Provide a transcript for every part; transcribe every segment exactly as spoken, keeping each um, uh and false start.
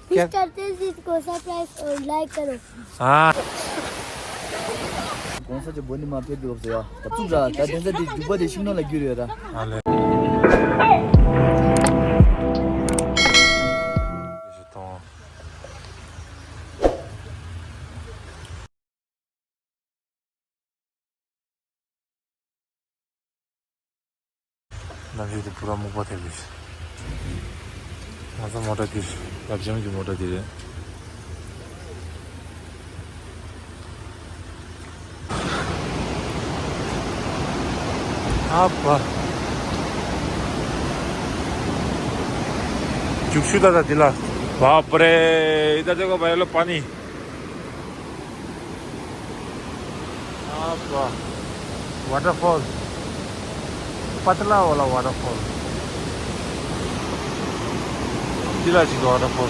Mister Tenzin को सब्सक्राइब और लाइक करो। हाँ। གོང་ས་མཆོག་འབོ་ནི་མ་ཕེབས་འདུག་ཟེར་ཡ། ད་བཙུགས་ར། ད་དེ་ཚ་དེ་རྒྱུག་པ་དེ་ཤིང་ནང་ལ་བསྒྱུར་ཡོད་ར། ཨ་ལེ། གནམ་གཤིས་དེ་བུ་ར་སྨུག་པ་ཐེབས་ཡོད། ང་ཚོ་མོ་ཊ་འདིར་རབ་འབྱམས་ཀྱི་མོ་ཊ་འདི་རེད། ཨ་ཕ། རྒྱུག་ཆུ་ད་ད་འདི་ལ། बाप रे, इधर देखो भाई लोग, पानी। आप वाटरफॉल, पतला वाला वाटरफॉल। जिला जी का वाटरफॉल।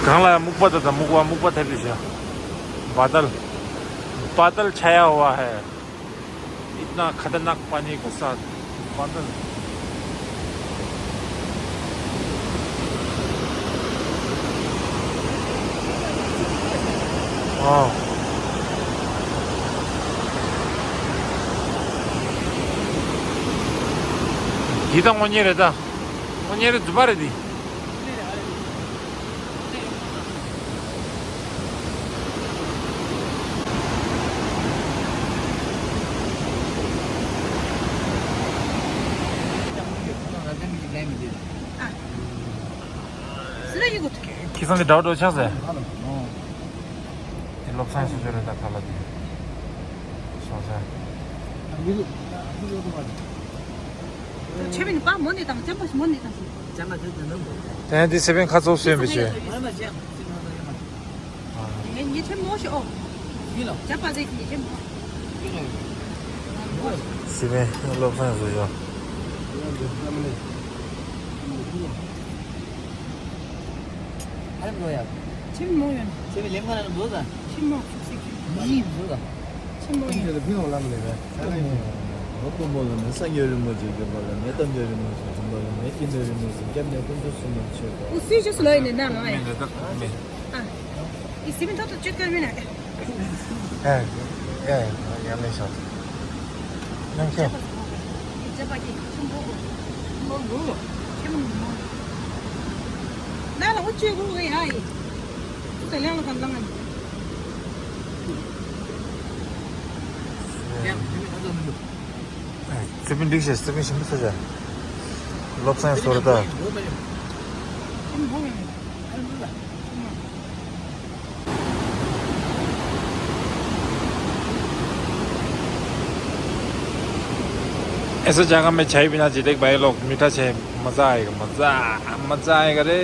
གང་ལ་ཡང་སྨུག་པ་དང་། སྨུག་པ་སྨུག་པ་ཐེབས་ཡོད་ཤག बादल, बादल छाया हुआ है। इतना खतरनाक पानी के साथ बादल। ཨོ། འདི་ད་དངོས་གནས་རེད་ད། དངོས་གནས་རེད། རྫུན་མ་རེད་འདི། ཁྱི་སང་དེ་འདྲ་འགྲོ་ཆགས་ཟེར། དེ་བློ་བཟང་སོ་སོ་རེད་ད་ཁ་ལ་དེ། སོང་ཟེར། ཆེ་བའི་ནི་པ་མོ་ནི་དང་ཅམ་པ་མོ་ནི་དང་། དེ་ནས་དེ་སེ་བན་ཁ་ཚོགས་སོན་པའི་ཆེ། ངས་ཉེ་ཆེ་མོ་ཞིག་ཨོ། ཉེ་ཆེ་མོ་ཞིག་སེ་བན་བློ་བཟང་བཟོ་ཡོད། ཆེ་མོ་ཡོད། ཆེ་མོ་ལེམ་ཁ་ལ་འགྲོ་ད། ཆེ་མོ་ཤུགས་སེ་ཁྱི་མི་འགྲོ་ད། ཆེ་མོ་ཡོད། ཕི་ནོ་ལམ་ལས་ར། ཨོ་ཀོ་མོ་ལ་ནི་སངས་རྒྱས་རིན་པོ་ཆེ་མགོན་པ་ལ་ནི། རྟ་མགྲིན་རིན་པོ་ཆེ་མགོན་པ་ལ་ནི། སྐྱེ་འགྲོའི་རིན་པོ་ཆེ་སྐྱབས་གནས་དཀོན་མཆོག་གསུམ་ལ་མཆོད་པ། ཨུ་སུའི་ཅུས་ལོ་ཡིན་ནི་ན་ལོ་ཡིན། ཨ། ཨི་སི་མི་ཐོག་ཏུ་བཅུད་ཀར་མི་ན། ཨེ། ཨེ། ཡང་མེད་ཤག་ཡང་ཁྱོད། ཨི་ཅེ་པ་ཀི་ཆུམ་པོ་གོ། ཆུམ་པོ་གོ། ཆུམ་པོ་གོ། ན་ལ་འུ་ཅེ་གོ་གི་ཡ་ཡི། ཨེ། ཚེ་བིན་འགྲིག་ཤག་ཚེ་བིན་ཞིམ་པོ་ཟ་བྱ། བློ་བཟང་བཟོ་ར་ད། ऐसा जगह में चाय पीना चाहिए भाई लोग, मीठा चाय, मज़ा आएगा, मज़ा, मज़ा आएगा रे।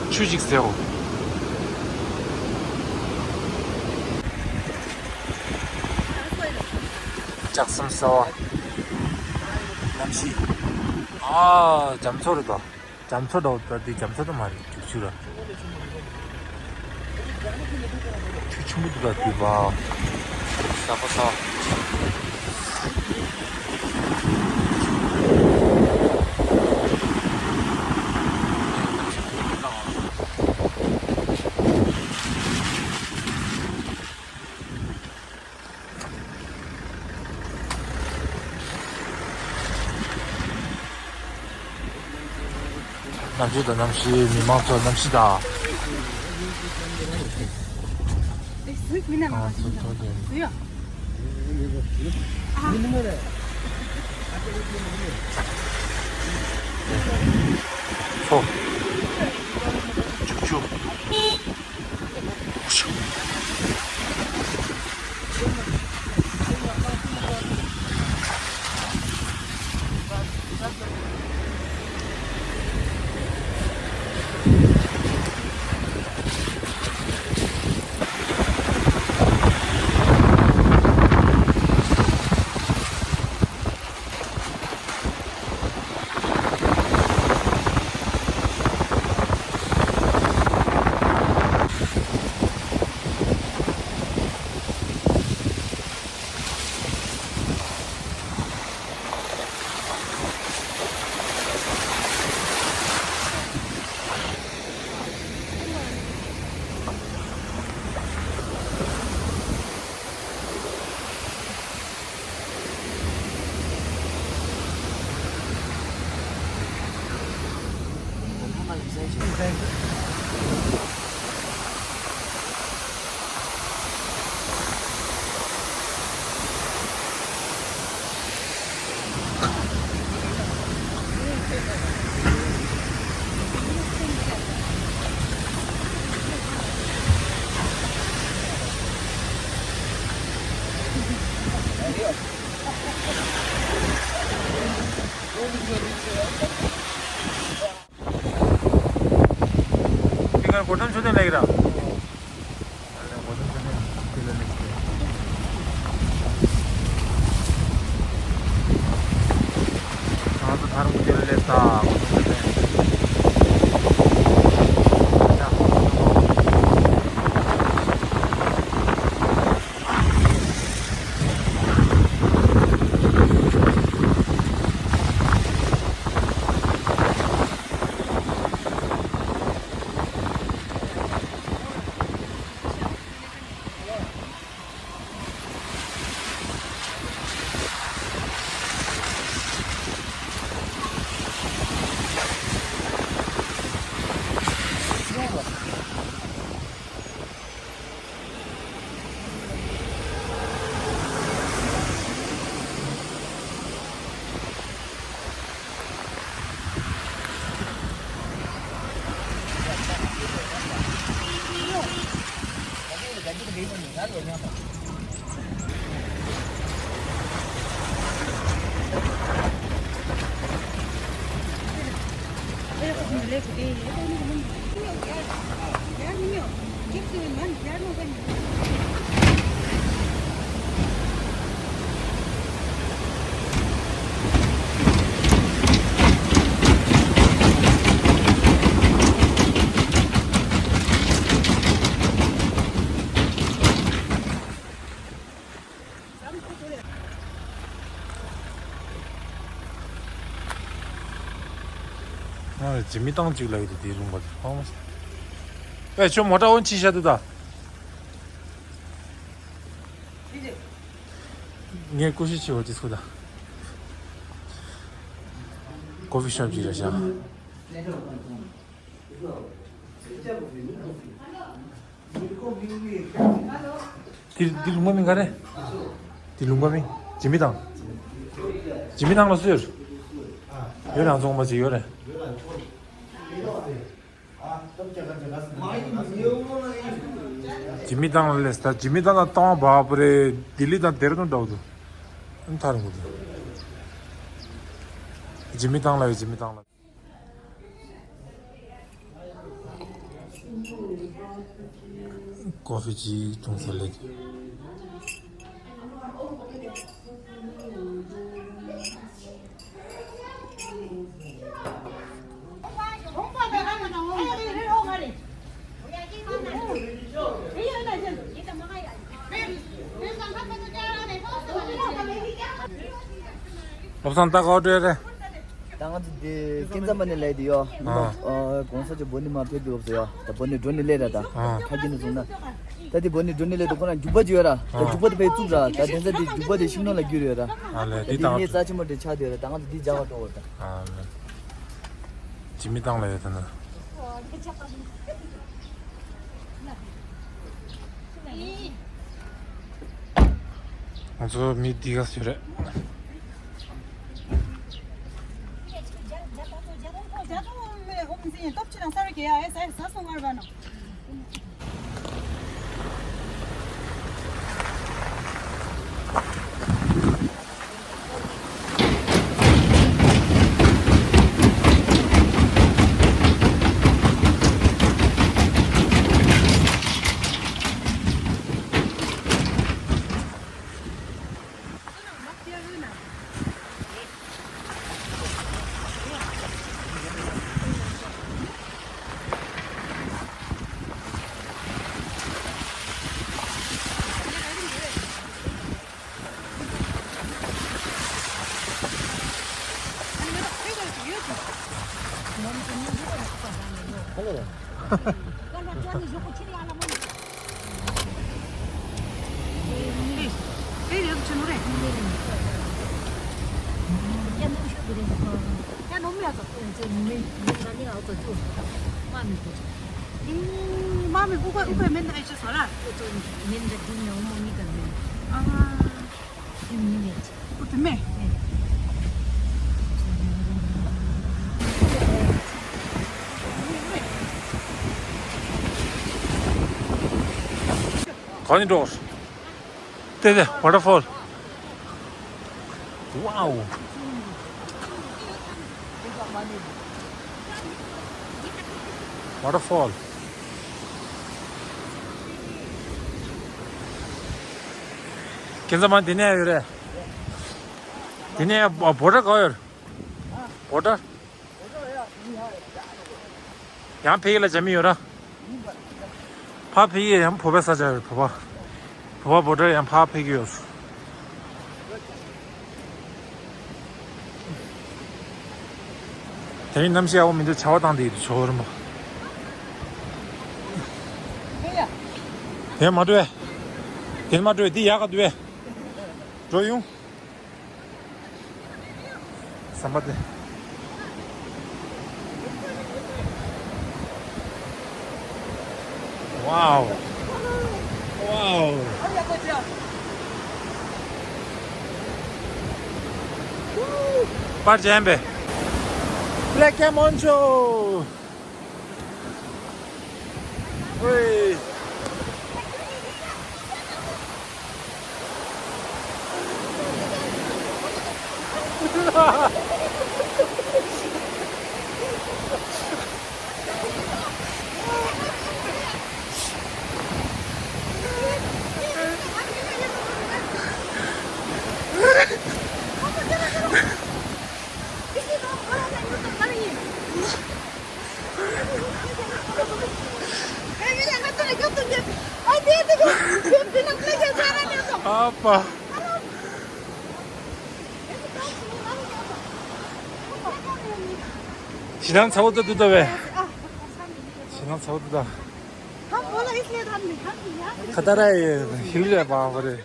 ཆུ་ཅིག་ཟེར་འོ། ལྕགས་ཟམ་གསར་བ། གནམ་གཤིས། ཨ། རྒྱ་མཚོ་རེད་དོ། རྒྱ་མཚོ་འདྲ་བོ་ད། འདི་རྒྱ་མཚོ་ད་མ་རེད། རྒྱུག་ཆུ་ར། ཆུ་ཆེན་པོ་འདུག་ད་འདི་བ། ས་པ་ས། གནམ་གཤིས་དང་གནམ་གཤིས། མི་མང་ཚོ་གནམ་གཤིས་དང་། ཨ་ཚོ་ཚོ་དེ། ཚོ། ཆུ་ཆུ། འདི་གར་སྒོ་འགྲམ་མཆོད་རྟེན་ལེགས་ར། ང་ཚོ་ད་རུང་དེ་ལ་སླེབས་ད། ང་ལ་ཇི་མི་བཏང་གཅིག་ལ་ཡོད་དེ་དེའི་ལུང་པ་དེ་ཕང་མ་ཤེས། ཨེ་ཁྱོད་མོ་ཊ་འོན་ཕྱིན་ཤ་དུ་ད། ངས་ཀུ་ཤུ་ཆེ་བ་དེ་ཚུགས་ད། ཀོ་ཕི་ཤོབ་ཅིག་རེད་ཤག་འདི་འདི་ལུང་པ་མིང་ག་རེ། འདི་ལུང་པ་མིང་ཇི་མི་དང་། ཇི་མི་དང་ལ་སུ་ཡོད། ཡོད་རང་ཚོང་པ་ཅིག་ཡོད་རེད། ཇི་མི་དང་ལ་ལས་ད་ཇི་མི་དང་ལ་གཏོང་བ་བ་རེད། ལྡི་ལི་དང་ལྡེ་ར་ལྡུན་འདྲ་བོ་འདུག་ཨ་ནི་ཐར་འགོ་འདུག་ཇི་མི་དང་ལ་ཡོད་ཇི་མི་དང་ལ། ཀོ་ཕི་ཅིག་བཏུང་ས་ལེགས། བློ་བཟང་ད་ག་བ་འགྲོ་ཡ་རེད། ད་ང་ཚོ་འདི་སྐྱེ་ཚང་མ་ནས་ལས་དེ་ཡོ། ཨ། གོང་ས་ཅོ་བོ་ནི་མ་ཕེབས་དུས་སྐབས་སུ་ཡོ། ད་བོ་ནི་འགྲོ་ནི་ལས་ར་ད། ཨ། ཁ་རྒྱུན་ནས་བཟུང་ན། ད་དེ་བོ་ནི་འགྲོ་ནི་ལས་དུ་ཁོ་རང་རྒྱུག་པ་ཅིག་ཡོད་ར། ད་ཨ། རྒྱུག་པ་དེ་ཕེབས་བཙུགས་ར། ད་དེ་ཚ་དེ་རྒྱུག་པ་དེ་ཤིང་ནང་ལ་བསྒྱུར་ཡོད་ར། ཨ་ལས་དེ་དེ་དང་ནས་རྩ་ཆེན་མོ་དེ་ཆགས་དེ་ཡོད་ར། ད་ང་ཚོ་འདི་རྒྱག་པ་འགྲོ་བར་ད། ཨ་ལས། ཇི་མི་དང་ལ་ཡོད་ད་ན། ང་ཚོ་མི་འདི་ག་ཚོད་རེད། ང་ཚོ་མི་མི་ང་ནི་ང་ཚོ་ཚོ་མ་མི་གོ། ཨི་མ་མི་གོ་གོ་གོ་མེན་ཨེ་ཅི་སོ་ར། ཁོ་ཚོ་མེན་ད་དེ་ནི་འོ་མོ་མི་ག་མེན། ཨ་དེ་མི་མེད། ཁོ་དེ་མེད། ག་ནི་འགྲོ། དེ་དེ་ཝ་ཊར་ཕོལ། ཝའོ། ཝ་ཊར་ཕོལ། ཁྱེད་ཚང་མ་འདི་ནས་ཡོད་རེད། འདི་ནས་བོ་ཊར་ག་ཡོད། བོ་ཊར། ཡང་ཕ་གི་ལ་འཇབ་མི་ཡོད་ར། ཕ་ཕ་གི་ཡང་བོད་པའི་ས་ཆ་ཡོད། བོད་པ། བོད་པ་བོ་ཊར་ཡང་ཕ་ཕ་གི་ཡོད། དེ་རིང་གནམ་གཤིས་ཡག་པོ་མི་འདུག་ཆར་པ་བཏང་བསྡད་ཡོད་ཆོ་རི་མོ། དེ་མ་འགྲོ་བས། དེ་མ་འགྲོ་བས་འདི་ཡག་ག་འདུག་བས། འགྲོ་ཡོང་། ཟམ་པ་དེ། ཝའོ། ཝའོ། པར་ཅན་པས། པླེག་ཀེམ་ཨོན་ཆོ། ཝེ། ཨ་ཕ། ཞེ་སྡང་ཚ་བོ་ཏོ་ཏོ་ཏོ་བས། ཞེ་སྡང་ཚ་བོ་ཏོ་ཏོ། ཁ་ཏ་ར་ཡི་ཧིལ་རེ་བ་བ་རེ།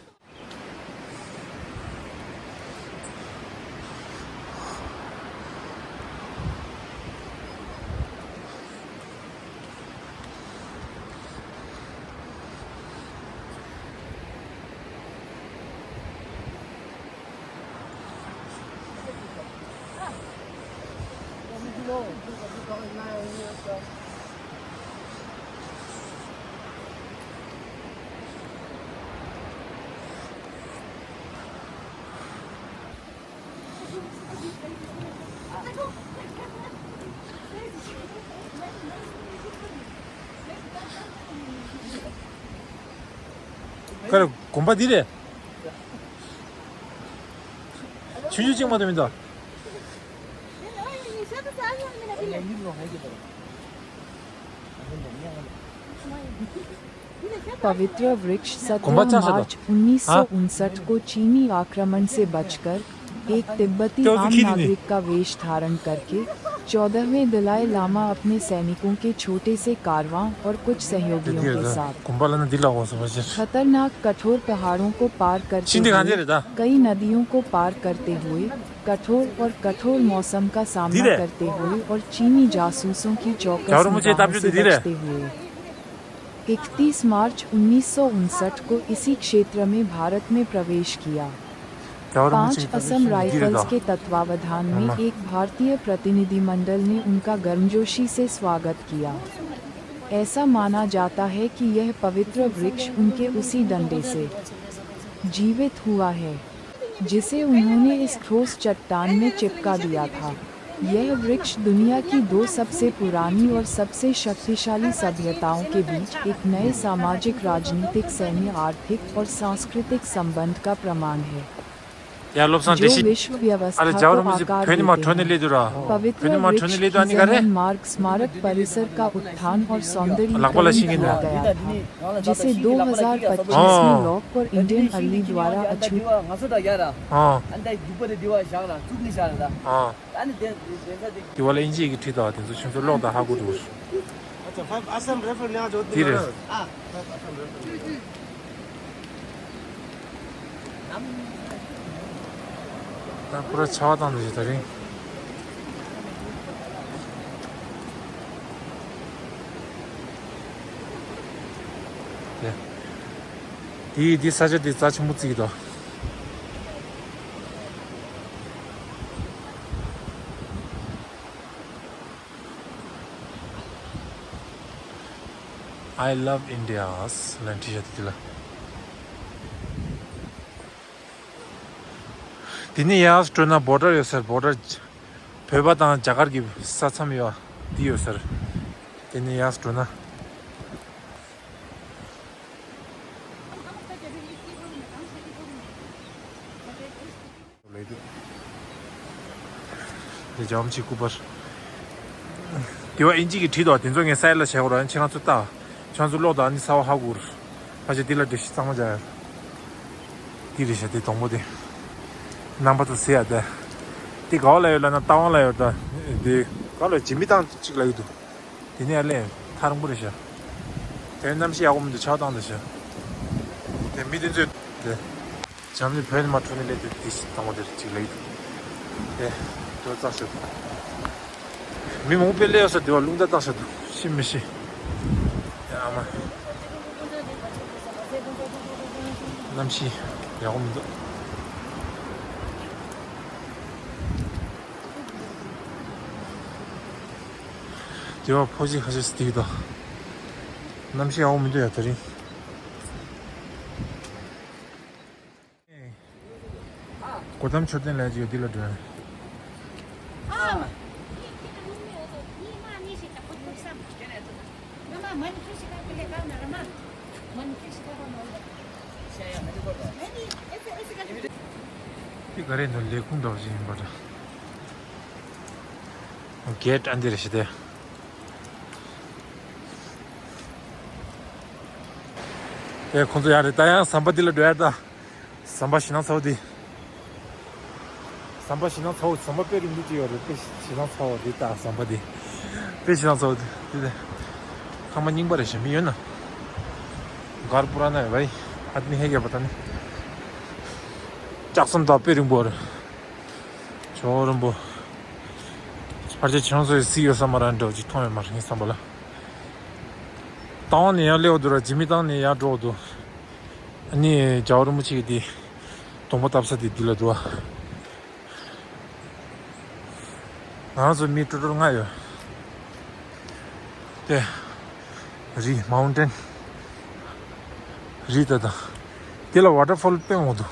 ཁར་དགོན་པ་འདི་རེད། ཆུང་ཆུང་ཅིག་མ་གཏོགས་མི་འདུག पवित्र वृक्ष सत्रह मार्च उन्नीस सौ उनसठ को चीनी आक्रमण से बचकर एक तिब्बती आम नागरिक का वेश धारण करके चौदहवें दलाई लामा अपने सैनिकों के छोटे से कारवां और कुछ सहयोगियों के साथ खतरनाक कठोर पहाड़ों को पार करते हुए, कई नदियों को पार करते हुए, कठोर और कठोर मौसम का सामना करते हुए और चीनी जासूसों की चौकस निगाहों से बचते हुए इकतीस मार्च उन्नीस सौ उनसठ को इसी क्षेत्र में भारत में प्रवेश किया। पांच असम राइफल्स के तत्वावधान में एक भारतीय प्रतिनिधिमंडल ने उनका गर्मजोशी से स्वागत किया। ऐसा माना जाता है कि यह पवित्र वृक्ष उनके उसी डंडे से जीवित हुआ है, जिसे उन्होंने इस ठोस चट्टान में चिपका दिया था। यह वृक्ष दुनिया की दो सबसे पुरानी और सबसे शक्तिशाली सभ्यताओं के बीच एक नए सामाजिक, राजनीतिक, सैन्य, आर्थिक और सांस्कृतिक संबंध का प्रमाण है, जो विश्व व्यवस्था को आकार देते हैं। पवित्र वृक्ष की जन्म मार्ग स्मारक परिसर का उत्थान और सौंदर्यीकरण किया गया था, जिसे दो हज़ार पच्चीस में लॉक और इंडियन अर्ली द्वारा अछू ཨ་ནི་དེ་དེ་ས་དེ། དེ་བ་ལ་ཨིན་ཇི་ཡི་གི་བྲིས་དང་དེ་ཚོ་ཁྱོད་ཚོ་ཀློག་དང་ཧ་གོ་འགྲོ། དེ་རེད། ད་པུ་ར་ཆ་བ་བཏང་འདུག་ད་རིང་། དེ་དེ་ས་ཆ་དེ་རྩ་ཆེན་པོ་བརྩི་གི་འདུག I love India's ལབ་བྲིས་བཞག་འདུག་དེ་ལ། དེ་ནས་ཡར་འགྲོ་ན་བོ་ཌར་ཡོད་ས་རེད། བོ་ཌར། བོད་པ་དང་རྒྱ་གར་གྱི་ས་མཚམས་ཡོད་འདི་ཡོད་ས་རེད། དེ་ནས་ཡར་འགྲོ་ན། ལེགས་འདུག་དེ་ཇོམ་ཆི་སྐུ་པར། དེ་བ་ཨིན་ཇི་གིས་བྲིས་འདུག་དེ་ཚོ་ངས་སའི་ལ་བྱས་ཁོ་རང་ཁྱེད་རང་ཚོ་ལྟ། ཁྱེད་རང་ཚོ་ཀློག་དང་ཨ་ནི་གསར་པ་ཧ་གོ་རེད། ཕལ་ཆེར་འདི་ལ་འགྲེལ་བཤད་གཙང་མ་རྒྱག་ཡ། འདི་རེད་ཤག་དེ་དང་པོ་དེ། རྣམ་པ་ཚོ་གཟིགས་ཡ་དེ། དེ་ག་བ་ལ་ཡོད་ལབ་ན་རྟ་དབང་ལ་ཡོད་ད། དེ་ག་ལ་འཇིགས་མེད་ཐང་གཅིག་ལབ་ཀྱི་འདུག་དེ་ནས་ཨ་ལས་ཐག་རིང་པོ་རེད་ཤག་དེ་གནམ་གཤིས་ཡག་པོ་མི་འདུག་ཆར་པ་བཏང་འདུག་ཤག་དེ་མི་དེ་ཚོས་དེ། འཇམ་ནི་བོད་ནས་མར་འགྲོ་ནས་སླེབས་དུས་དེ་ཞིག་དང་པོ་དེར་གཅིག་ལབ་ཀྱི་འདུག་དེ་དུ་རྩ་ཤོད། མི་མང་པོ་སླེབས་ཡོད་ས་དེ་བ་རླུང་རྟ་བཏགས་ཤག་འདུག་ཤི་མི་ཤི། དེ་ཨ་མ། གནམ་གཤིས་ཡག་པོ་མི་འདུག་དེ་བ་ཕོ་གཅིག་ཁ་ཤས་སུ་དེ་གི་འདུག་གནམ་གཤིས་ཡག་པོ་མི་འདུག་ཡ་དེ་རིང་། གོ་ཏམ་མཆོད་རྟེན་ལ་ཅིག་འདི་ལ་འགྲོ། འདི་ག་རེ་འདུག་ལས་ཁུངས་འདྲ་པོ་ཞིག་ཡིན་པ་འདྲ། གེ་ཊི་ཨ་འདི་རེད་ཤི་དེ། ཨེ་ཁོང་ཚོ་ཡར་རེད་ད། ཡང་ཟམ་པ་འདི་ལ་འགྲོ་ཡ་ད། ཟམ་པ་ཞེད་སྣང་ཚ་བོ་འདི། ཟམ་པ་ཞེད་སྣང་ཚ་བོ། ཟམ་པ་དཔེ་རིང་པོ་ཅིག་ཡོད་རེད། དཔེ་ཞེད་སྣང་ཚ་བོ་འདི་ད་ཟམ་པ་འདི། དཔེ་ཞེད་སྣང་ཚ་བོ་འདི་འདི་དེ། ཚང་མ་རྙིང་པ་རེད་ཤག་མི་ཡོད་ན། གར་པུ་ར་ན་བའི་ཨ་ནི་ཧེ་གེ་པ་ད་ནི། ལྕགས་ཟམ་ད་དཔེ་རིང་པོ་རེད། ཅོག་རིང་པོ། ཕལ་ཆེར་ཁྱེད་རང་ཚོ་ཡི་གཟིགས་ཡོད་ས་མ་རེད། འདྲ་བོ་ཅིག་མཐོང་ཡོད་མ་རེད་ངའི་བསམ་པ་ལ། རྟ་དབང་ནས་ཡར་སླེབས་འོ་འདུག་ར། འཇིགས་མེད་ཐང་ནས་ཡར་འགྲོ་འོ་འདུག་ཨ་ནི་རྒྱལ་བ་རིན་པོ་ཆེ་གི་དེ་གདུང་པ་བཏབ་ས་དེ་འདི་ལ་འདུག་ཨ། ང་རང་ཚོ་མི་ཊོ་ཊལ་ལྔ་ཡོད། དེ་རི་མའུན་ཊེན་རི་ད་ད། དེ་ལ་ཝ་ཊར་ཕོལ་དཔེ་མང་པོ་འདུག་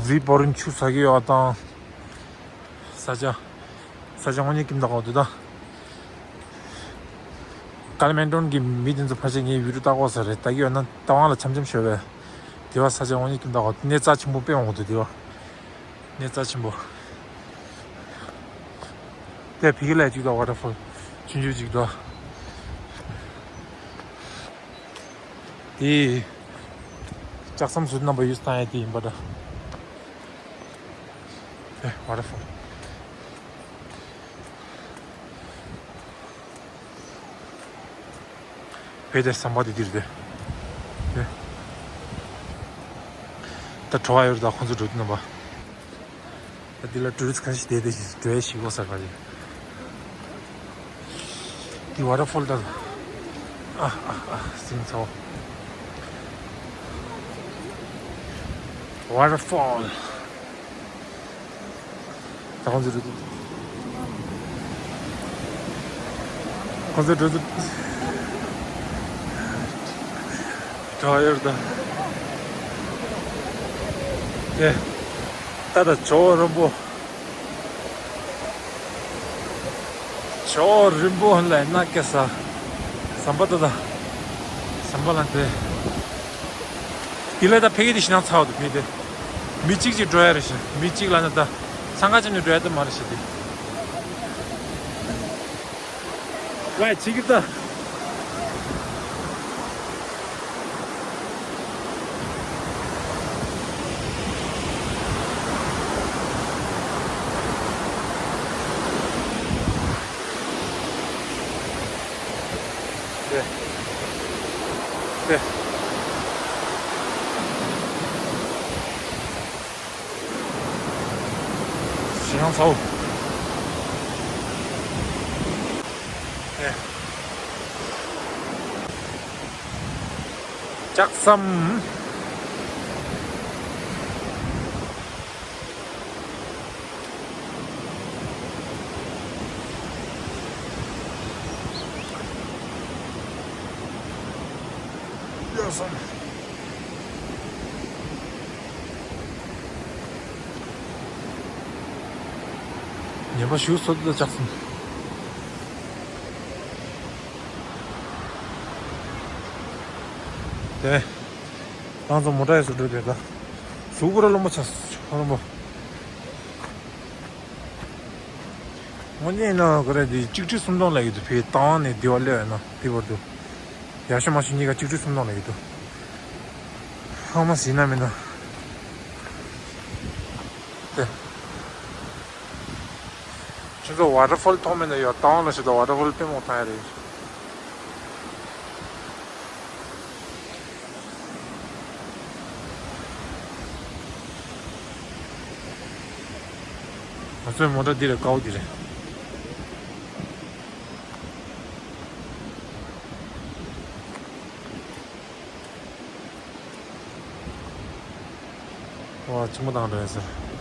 རི་བར་རུ་ཆུ་ཟག་གི་ཡོད་དང་། ས་ཆ། ས་ཆ་དངོས་གནས་ཁྱིམ་བདག་འོ་དེ་དང་། ཀ་ལི་མན་ཊོན་གྱི་མི་དེ་ཚོ་ཕལ་ཆེར་ངའི་བི་ཌིའོ་ལྟ་གོ་ས་རེད། ལྟ་གི་ཡོད་ན་རྟ་དབང་ལ་འཆམ་འཆམ་ཤོད་པས། དེ་བ་ས་ཆ་དངོས་གནས་ཁྱིམ་བདག་འོ་གནས་རྩ་ཆེན་པོ་དཔེ་འོང་འདུག་དེ་བ། གནས་རྩ་ཆེན་པོ། དེ་ཕ་གི་ལ་གཅིག་དང་ཝ་ཊར་ཕོལ་ཆུང་ཆུང་གཅིག་དང་། དེ། ལྕགས་ཟམ་ཟུར་རྣམ་པ་ཡོད་སྟངས་ཡ་དེ་ཡིན་པ་འདྲ། དེ་ཝ་ཊར་ཕོལ། བོད་དེ་ཟམ་པ་དེ་འདིར་དེ། དེ། ད་གྲོགས་ཡོད་རེད་ད་ཁོང་ཚོ་འགྲོ་དུས་རྣམ་པ། ད་འདི་ལ་ཊུ་རི་སི་ཊི་ཁ་ཤས་བསྡད་དེ་ཞིག་འགྲོ་ཡ་ཞིག་གོ་ས་ག་རེ། འདི་ཝ་ཊར་ཕོལ་ད། ཨ་ཨ་ཨ་སིང་ཚོ། ཝ་ཊར་ཕོལ། ད་ཁོང་ཚོ་འགྲོ་དུས། ཁོང་ཚོ་འགྲོ་དུས། གྲོགས་ཡོད་ད། དེ། ད་ད་ཅོག་རིང་པོ། ཅོག་རིང་པོ་ལ་ན་སྐྱེ་ས། ཟམ་པ་ད་ད། ཟམ་པ་ལ་དེ། དེ་ལས་ད་ཕ་གི་དེ་ཞེད་སྣང་ཚ་བོ་འདུག་ཕ་གི་དེ། མི་གཅིག་གཅིག་འགྲོ་ཡ་རེད་ཤག་མི་གཅིག་ལ་ན་ད། འཚང་ཁ་བྱས་ནས་འགྲོ་ཡ་ད་མ་རེད་ཤག་དེ། ཝའི་ཅིག་ད། དེ། དེ། ཞེད་སྣང་ཚ་བོ། དེ། ལྕགས་ཟམ། ལྕགས་ཟམ། ཉན་པ་ཞུ་སོ་དུ་ལྕགས་ཟམ། དེ། ང་ཚོ་མོ་ཊ་ཡོད་སུ་འགྲོ་དེ་ད། གཟུགས་པོ་ར་རློན་པོ་ཆགས་སོང་རློན་པོ། དངོས་གནས་ན་ག་རེ་དེ་གཅིག་ཁྲི་སུམ་སྟོང་ལ་ཡོད་དུ་ཕེ་བཏང་ནས་དེ་བ་སླེབས་ཡོད་ན་དེ་བར་དུ། ཡག་ཤོས་མ་ཤོས་གཉིས་ཀ་གཅིག་ཁྲི་སུམ་སྟོང་ལ་ཡོད་དུ། ཧང་མ་ཟིན་ན་མིན་ན། དེ། ཁྱེད་ཚོ་ཝ་ཊར་ཕོལ་མཐོང་མེད་ན་ཡོད་ཏའོན་ལ་ཞུ་དང་ཝ་ཊར་ཕོལ་དཔེ་མོ་མཐོང་ཡ་རེད། ང་ཚོའི་མོ་ཊ་འདི་རེད་དཀའ་བོ་འདི་རེད། ཨོ་ཆི་མོ་དང་འགྲོ་ཡ་ཟེར།